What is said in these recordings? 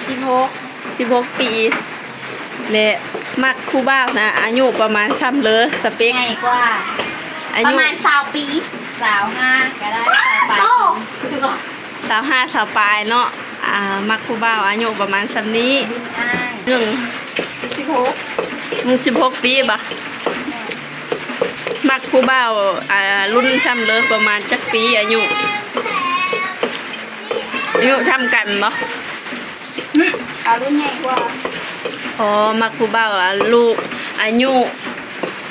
ສິບຫົກ ສິບຫົກປີ ແລະ ມັກຜູ້ບ່າວນະ ອາຍຸປະມານສ່ຳເລີ ສະເປັກ ໃຫຍ່ກວ່າ ອາຍຸ ປະມານຊາວປີ ຊາວຫ້າກະໄດ້ ຊາວປາຍ ຊາວຫ້າ ຊາວປາຍເນາະ. ອ່າ ມັກຜູ້ບ່າວອາຍຸປະມານສ່ຳນີ້ ລຸ້ນອ້າຍ ໜຶ່ງ ສິບຫົກ ໜຶ່ງ ສິບຫົກປີບໍ່? ມັກຜູ້ບ່າວ ອ່າ ລຸ້ນສ່ຳເລີ ປະມານຈັກປີອາຍຸ? ອາຍຸສ່ຳກັນບໍ່? ຫຶ ເອົາລຸ້ນໃຫຍ່ກວ່າ. ອໍ ມັກຜູ້ບ່າວ ອາ ລຸ ອາຍຸ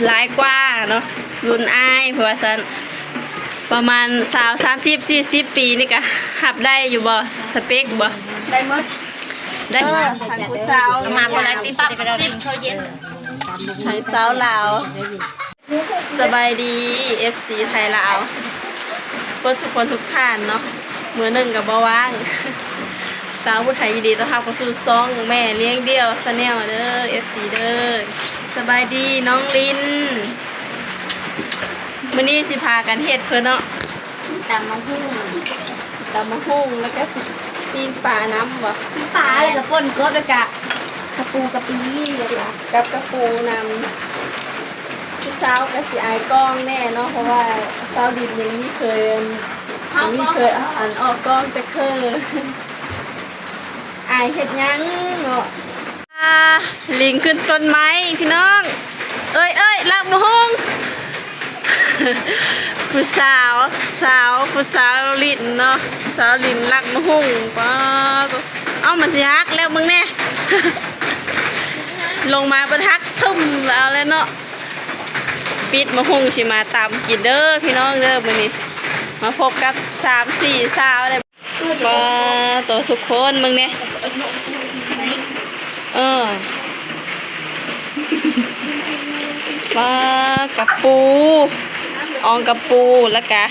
ຫຼາຍກວ່າເນາະ ລຸ້ນອ້າຍ ເພາະວ່າຊັ້ນ ປະມານຊາວ ສາມສິບ ສີ່ສິບປີນີ້ກະຮັບໄດ້ຢູ່ບໍ່? ສະເປັກບໍ່? ໄດ້ໝົດ ໄດ້ໝົດ ທັງຜູ້ສາວ ມາບໍ່ໄດ້ຕິດ ເຂົ້າເຢັນ ໃຫ້ສາວລາວ. ສະບາຍດີ ເອັຟຊີ ໄທລາວ ເບິດທຸກຄົນທຸກທ່ານເນາະ ມື້ໜຶ່ງກະບໍ່ວ່າງ. ສາວຜູ້ໄທ ຍິນດີຕ້ອນຮັບເຂົ້າສູ່ຊ່ອງແມ່ລ້ຽງດ່ຽວ Channel ເດີ ເອັຟຊີ ເດີ. ສະບາຍດີນ້ອງລິນ ມື້ນີ້ຊິພາກັນເຮັດເພິ່ນເນາະ ຕຳໝາກຫຸ່ງ ຕຳໝາກຫຸ່ງ ແລ້ວກະຊິປີ້ງປານຳບໍ່? ປີ້ງປາ ແລ້ວກະປົ່ນກົບ ແລ້ວກະກະປູ ກະປີ ກັບກະປູນຳ. ຜູ້ສາວກະຊິອາຍກ້ອງແດ່ເນາະ ເພາະວ່າສາວລິນຍັງບໍ່ເຄີຍ ຍັງບໍ່ເຄີຍ ອັນ ອອກກ້ອງຈັກເທື່ອ ອາຍເຮັດຫຍັງເນາະ. ອ່າ ລິງຂຶ້ນຕົ້ນໄມ້ພີ່ນ້ອງ. ເອີຍ ເອີຍ ລັກໝາກຫຸ່ງ ຜູ້ສາວ ສາວ ຜູ້ສາວລິນເນາະ ສາວລິນລັກໝາກຫຸ່ງ. ປ້າ ເອົ້າ ມັນຊິຫັກແລ້ວ ເບິ່ງແດ່ ລົງມາເພິ່ນຫັກ ຕຶ້ມ ເອົາແລ້ວເນາະ. ປິດໝາກຫຸ່ງຊິມາຕຳກິນເດີພີ່ນ້ອງເດີ. ມື້ນີ້ມາພົບກັບສາມສີ່ສາວເດີ. ປ້າໂຕ ທຸກຄົນເບິ່ງແດ່ ເອີ ປ້າ ກະປູ ອ່ອງກະປູ ແລ້ວກະ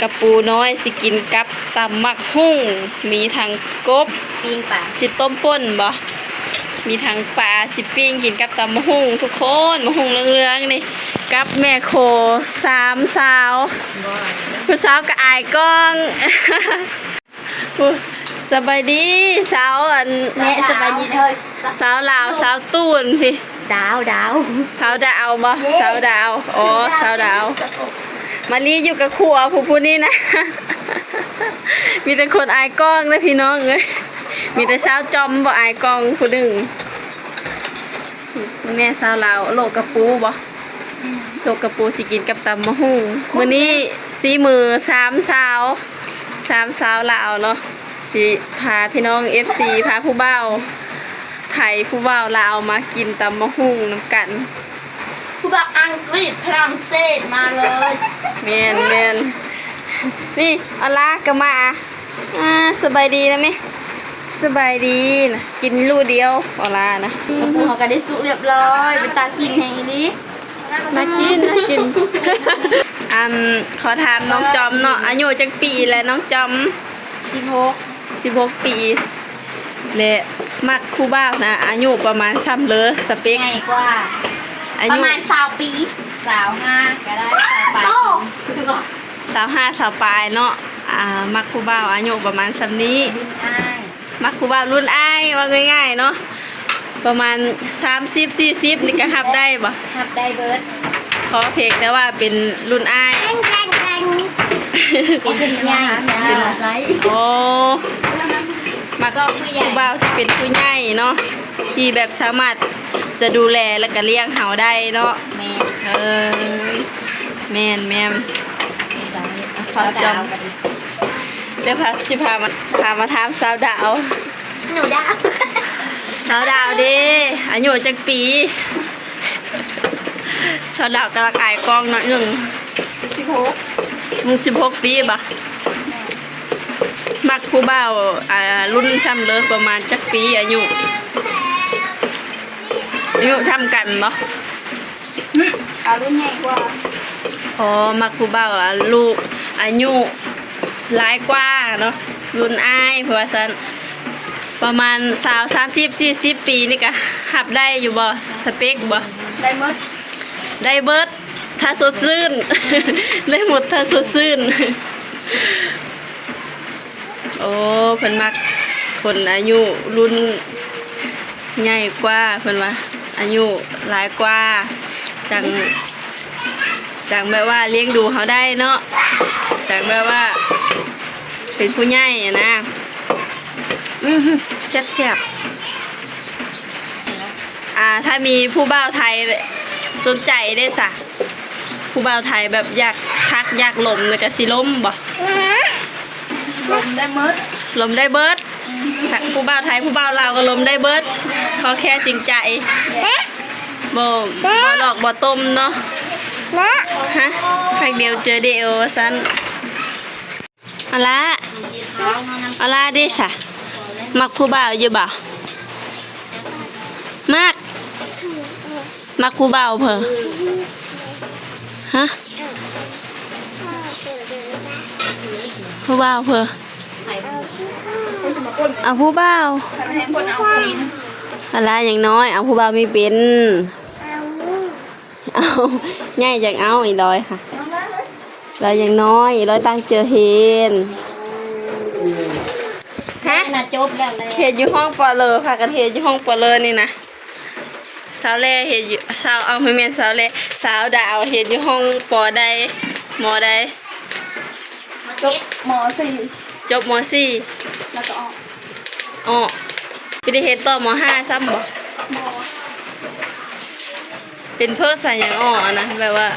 ກະປູນ້ອຍ ຊິກິນກັບຕຳໝາກຫຸ່ງ ມີທັງກົບ ປີ້ງປາ ຊິຕົ້ມປົ່ນບໍ່? ມີທັງປາ ຊິປີ້ງກິນກັບຕຳໝາກຫຸ່ງທຸກຄົນ. ໝາກຫຸ່ງເຫຼືອງໆນີ້ ກັບແມ່ໂຄສາມສາວ ຜູ້ສາວກະອາຍກ້ອງ. ໂອ້ ສະບາຍດີ ສາວ ອັນ ແມ່ ສະບາຍດີເດີ ສາວລາວ ສາວຕູນພີ້ ດາວ ດາວ ສາວດາວບໍ່? ເຢ້ ສາວດາວ ອໍ ສາວດາວ ສາວດາວ ມາລີຢູ່ກະຄົວຜູ້ ຜູ້ນີ້ນະ ມີແຕ່ຄົນອາຍກ້ອງເດີພີ່ນ້ອງເອີຍ ມີແຕ່ສາວຈ່ອມບໍ່ອາຍກ້ອງຜູ້ໜຶ່ງ. ແມ່ສາວລາວ ໂລະກະປູບໍ່? ອືມ ໂລະກະປູຊິກິນກັບຕຳໝາກຫຸ່ງ. ມື້ນີ້ສີມືສາມສາວ ສາມສາວລາວເນາະ ຊິພາພີ່ນ້ອງເອັຟຊີ ພາຜູ້ບ່າວໄທ ຜູ້ບ່າວລາວມາກິນຕຳໝາກຫຸ່ງນຳກັນ. ຜູ້ບ່າວອັງກິດ ຝຣັ່ງເສດ ມາເລີຍ. ແມ່ນ ແມ່ນ ນີ້ ອາລາກະມາ. ອ່າ ສະບາຍດີນະແມ່ ສະບາຍດີນະ ກິນລູດຽວ ອາລານະ. ເຮົາກະໄດ້ສຸກລຽບຮ້ອຍ ເປັນຕາກິນແຮງອີ່ຫຼີ. ໜ້າກິນ ໜ້າກິນ. ອັນ ຂໍຖາມນ້ອງຈອມເນາະ ອາຍຸຈັກປີແລ້ວນ້ອງຈອມ? ສິບຫົກ ສິບຫົກປີ ແລະ ມັກຜູ້ບ່າວນະ ອາຍຸປະມານສ່ຳເລີ ສະເປັກ ໃຫຍ່ກວ່າ ອາຍຸ ປະມານຊາວປີ ຊາວຫ້າກະໄດ້ ຊາວປາຍ ຊາວຫ້າ ຊາວປາຍເນາະ. ອ່າ ມັກຜູ້ບ່າວອາຍຸປະມານສ່ຳນີ້ ລຸ້ນອ້າຍ ມັກຜູ້ບ່າວລຸ້ນອ້າຍ ເວົ້າງ່າຍໆເນາະ ປະມານສາມສິບ ສີ່ສິບນີ້ກະຮັບໄດ້ບໍ່? ຮັບໄດ້ເບິດ ຂໍພຽງແຕ່ວ່າເປັນລຸ້ນອ້າຍ ເປັນຜູ້ໃຫຍ່ ເປັນ ໂອ້ ມັກຜູ້ບ່າວທີ່ເປັນຜູ້ໃຫຍ່ເນາະ ທີ່ແບບສາມາດຈະດູແລ ແລ້ວກະລ້ຽງເຮົາໄດ້ເນາະ. ແມ່ນ ເອີ ແມ່ນໆ ສາວດາວ ດຽວພາ ຊິພາມາ ພາມາຖາມສາວດາວ. ໜູດາວ ສາວດາວເດ້ ອາຍຸຈັກປີ? ສາວດາວກຳລັງອາຍກ້ອງເນາະ ໜຶ່ງ ສິບຫົກ ໜຶ່ງ ສິບຫົກປີບໍ່? ມັກຜູ້ບ່າວ ອ່າ ລຸ້ນສ່ຳເລີ ປະມານຈັກປີອາຍຸ? ອາຍຸສ່ຳກັນບໍ່? ຫຶ ເອົາລຸ້ນໃຫຍ່ກວ່າ. ອໍ ມັກຜູ້ບ່າວ ອາ ລຸ ອາຍຸຫຼາຍກວ່າເນາະ ລຸ້ນອ້າຍ ເພາະວ່າຊັ້ນ ປະມານຊາວ ສາມສິບ ສີ່ສິບປີນີ້ກະຮັບໄດ້ຢູ່ບໍ່? ສະເປັກບໍ່? ໄດ້ໝົດ ໄດ້ເບິດ ຖ້າສົດຊື່ນ ໄດ້ໝົດ ຖ້າສົດຊື່ນ. ໂອ້ ເພິ່ນມັກ ຄົນອາຍຸລຸ້ນໃຫຍ່ກວ່າ ເພິ່ນວ່າອາຍຸຫຼາຍກວ່າ ຈັ່ງ ຈັ່ງແບບວ່າລ້ຽງດູເຮົາໄດ້ເນາະ ຈັ່ງແບບວ່າເປັນຜູ້ໃຫຍ່ຫັ້ນນະ. ອື ແຊບໆ. ອ່າ ຖ້າມີຜູ້ບ່າວໄທສົນໃຈເດ້ສະ ຜູ້ບ່າວໄທແບບຢາກຮັກຢາກລົມນີ້ກະຊິລົມບໍ່? ລົມໄດ້ເໝິດ ລົມໄດ້ເບີດ. ອື ຜູ້ບ່າວໄທຜູ້ບ່າວລາວກະລົມໄດ້ເບີດ ຂໍແຄ່ຈິງໃຈ ບໍ່ ບໍ່ຫຼອກບໍ່ຕົ້ມເນາະ. ຮະ ຮັກດຽວເຈີດຽວວ່າຊັ້ນ. ອາລາ ອາລາເດສະ ມັກຜູ້ບ່າວຢູ່ບໍ່? ມັກ ມັກຜູ້ບ່າວເພີ? ຮະ ຜູ້ບ່າວເພີ? ເອົາຜູ້ບ່າວ. ອາລາຍັງນ້ອຍ ເອົາຜູ້ບ່າວມີເປັນ. ເອົາ ໃຫຍ່ຈັ່ງເອົາ ອີຫຼອຍຫະ ລາວຍັງນ້ອຍ ອີຫຼອຍຕັ້ງເຈີຮຽນ. ຮະ ນະ ຈົບແລ້ວແຫຼະ ເຮັດຢູ່ຫ້ອງປໍເລີ ພາກັນເຮັດຢູ່ຫ້ອງປໍເລີນີ້ນະ. ສາວແຫຼເຮັດຢູ່ ສາວ ເອົາ ບໍ່ແມ່ນສາວແຫຼ ສາວດາວເຮັດຢູ່ຫ້ອງປໍໃດ ມໍໃດ? ຈົບ ມໍສີ່ ຈົບ ມໍສີ່ ແລ້ວກະອອກ ອອກ. ບໍ່ໄດ້ຮຽນຕໍ່ມໍຫ້າຊ້ຳບໍ່? ບໍ່. ເປັນເພີສາຫຍັງ ອໍ ອັນນັ້ນ ແບບວ່າ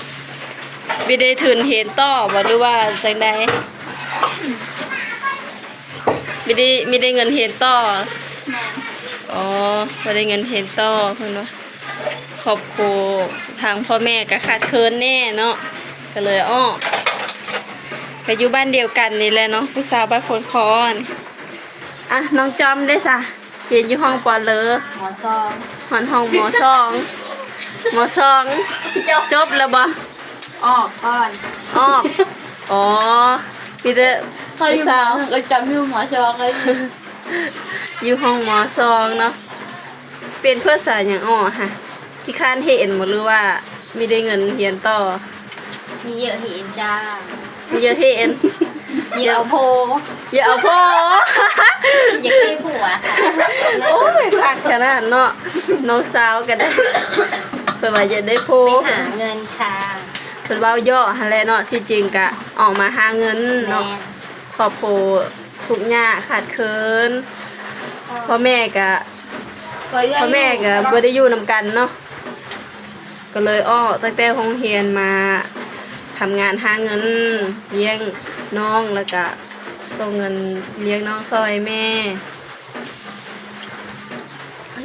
ບໍ່ໄດ້ທຶນຮຽນຕໍ່ບໍ່ ຫຼືວ່າຈັ່ງໃດ? ບໍ່ໄດ້ ບໍ່ໄດ້ເງິນຮຽນຕໍ່. ແມ່ນ. ອໍ ບໍ່ໄດ້ເງິນຮຽນຕໍ່ ເພິ່ນວ່າ ຄອບຄົວທາງພໍ່ແມ່ກະຂາດເຂີນແດ່ເນາະ ກະເລີຍ ອໍ ກະຢູ່ບ້ານດຽວກັນນີ້ແຫຼະເນາະ ຜູ້ສາວບ້ານໂພນຄອນ. ອ່ະ ນ້ອງຈອມເດສະ ຮຽນຢູ່ຫ້ອງປໍເລີ ມໍສອງ ຮອດຫ້ອງມໍສອງ ມໍສອງ ຈົບ ຈົບແລ້ວບໍ່? ອອກກ່ອນ ອອກ. ອໍ ມີແຕ່ຜູ້ສາວ ກະຈຳຢູ່ມໍສອງເລີຍ ຢູ່ຫ້ອງມໍສອງເນາະ. ເປັນເພາະສາຫຍັງ ອໍ ຫະ ຂີ້ຄ້ານຮຽນບໍ່ ຫຼືວ່າ ມີແຕ່ເງິນຮຽນຕໍ່? ມີເຢີະຮຽນຈ້າ ມີເຢີະຮຽນ ເຢີະເອົາໂພ ເຢີະເອົາໂພ ຢາກໄດ້ຜົວ. ໂອ້ຍ ຄັກຂະໜາດເນາະ ນ້ອງສາວກະໄດ້ ເພິ່ນວ່າຢາກໄດ້ໂພ ໄປຫາເງິນຄ່ະ ເພິ່ນເວົ້າເຍາະຫັ້ນແຫຼະເນາະ ທີ່ຈິງກະອອກມາຫາເງິນເນາະ. ແມ່ນ. ຄອບຄົວທຸກຍາກຂາດເຂີນ ພໍ່ແມ່ກະ ພໍ່ແມ່ກະບໍ່ໄດ້ຢູ່ນຳກັນເນາະ ກະເລີຍອອກຕັ້ງແຕ່ໂຮງຮຽນມາທຳງານຫາເງິນລ້ຽງນ້ອງ ແລ້ວກະສົ່ງເງິນລ້ຽງນ້ອງຊ່ອຍແມ່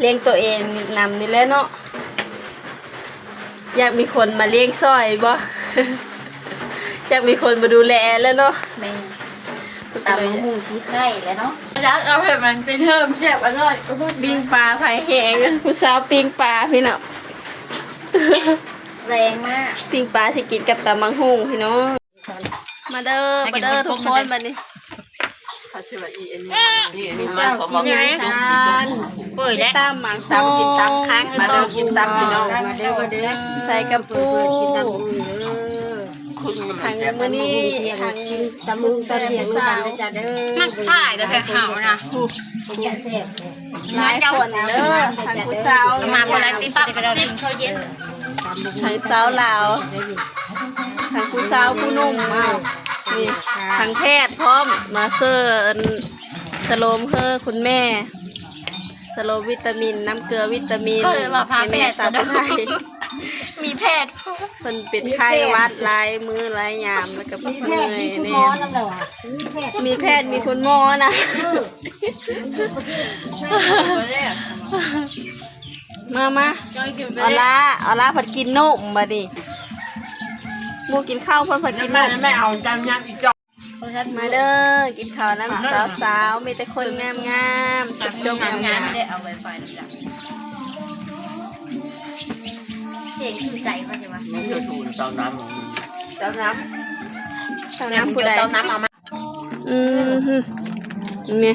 ລ້ຽງໂຕເອງນຳນີ້ແຫຼະເນາະ. ຢາກມີຄົນມາລ້ຽງຊ່ອຍບໍ່? ຢາກມີຄົນມາດູແລແຫຼະເນາະ. ແມ່ນ ຕຳບັກຫຸ່ງຊິໄຂ່ແຫຼະເນາະ ຈັກເອົາໃຫ້ມັນເປັນເຮີມແຊບອະລ່ອຍ. ປີ້ງປາໄຟແຮງ ຜູ້ສາວປີ້ງປາພີ່ນ້ອງ ແຮງມາກ ປີ້ງປາຊິກິນກັບຕຳບັກຫຸ່ງພີ່ນ້ອງ. ມາເດີ ມາເດີທຸກຄົນບັດນີ້ ນີ້ ນີ້ມາ ເປີດແລ້ວ ຕຳບັກຫຸ່ງ ມາເດີ ກິນຕຳພີ່ນ້ອງ ມາເດີ ມາເດີ ໃສ່ກະປູ ທາງມື້ນີ້ ທາງຕຳບັກຫຸ່ງຕອນທ່ຽງນຳກັນເດີ ມັກຖ່າຍແຕ່ເຮົານະ ຫຼາຍຄົນເດີ ທາງຜູ້ສາວ ມາຄົນລະຕິບ ທາງສາວລາວ ທາງຜູ້ສາວຜູ້ໜຸ່ມ ນີ້ ທາງແພດພ້ອມ ມາເຊີ ອັນ ສະໂລມເຮີຄຸນແມ່ ສະໂລມວິຕາມິນ ນ້ຳເກືອວິຕາມິນ ເອີ້ນວ່າພາແພດ ໃຫ້ແມ່ສາວຜູ້ໄທ ມີແພດ ເພິ່ນເປັນໄຂ້ຫວັດຫຼາຍມື້ຫຼາຍຍາມ ແລ້ວກະເມື່ອຍແດ່. ມີແພດ ມີຄຸນໝໍນຳແຫຼະຫວະ ມີແພດ ມີຄຸນໝໍນະ ເອີ ມາ ມາ ອາລາ ອາລາພັດກິນນົມບັດນີ້ ໝູ່ກິນເຂົ້າ ເພິ່ນພັດກິນນົມ ແມ່ ແມ່ເອົາຈານຍາມອີກຈອກ ມາເດີ ກິນເຂົ້ານຳສາວໆ ມີແຕ່ຄົນງາມໆ ຈົບໆ ງາມໆ ໄດ້ເອົາໄວໄຟນີ້ລະ ເພງຖືໃຈວ່າຊິວ່າ ມັນຄືສູນເຕົ້ານ້ຳ ເຕົ້ານ້ຳ ເຕົ້ານ້ຳຜູ້ໃດ ເຕົ້ານ້ຳເອົາມາ ອື ນີ້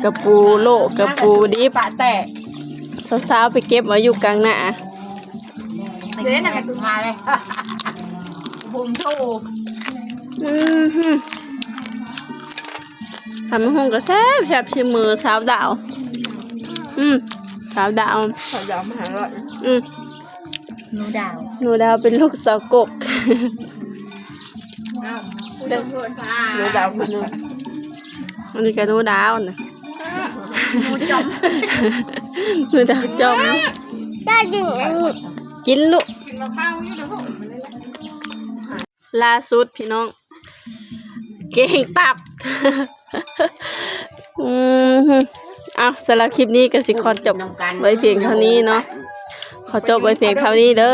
ກະປູໂລະ ກະປູດິບ ປະແຕະ ສາວໆ ໄປເກັບເອົາຢູ່ກາງໜ້າ ເດ້ນະ ມາເລີຍ ບຸນໂທ ອື ຕຳບັກຫຸ່ງກໍແຊບ ແຊບ ຊີມມືສາວດາວ. ອືມ ສາວດາວ ສາວດາວມະຫາລາດ. ອືມ ໜູດາວ ໜູດາວເປັນລູກສາວກົກ. ເອີ ໜູດາວຄົນໜຶ່ງ ອັນນີ້ກໍໜູດາວນະ ໜູຈອມ ໜູດາວຈອມ. ໄດ້ກິນອັນນີ້ ກິນລູກ ກິນມະພ້າວຢູ່ເດີລູກ. ລ່າສຸດພີ່ນ້ອງ ເກັ່ງຕັບ. ອືມ ເອົາ ສຳລັບຄລິບນີ້ກໍຊິຂໍຈົບໄວ້ພຽງເທົ່ານີ້ເນາະ ຂໍຈົບໄວ້ພຽງເທົ່ານີ້ເດີ.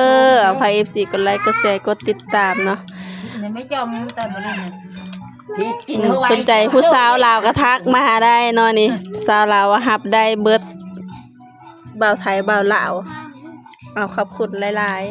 ຝາກເອັຟຊີກົດໄລ ກົດແຊ ກົດຕິດຕາມເນາະ. ຍັງບໍ່ຈອມຕອນບໍ່ໄດ້ນະ ອືມ ສົນໃຈຜູ້ສາວລາວກໍທັກມາຫາໄດ້ເນາະ ນີ້ ສາວລາວວ່າຮັບໄດ້ເບິດ ບ່າວໄທ ບ່າວລາວ. ເອົາ ຂອບຄຸນຫຼາຍໆ.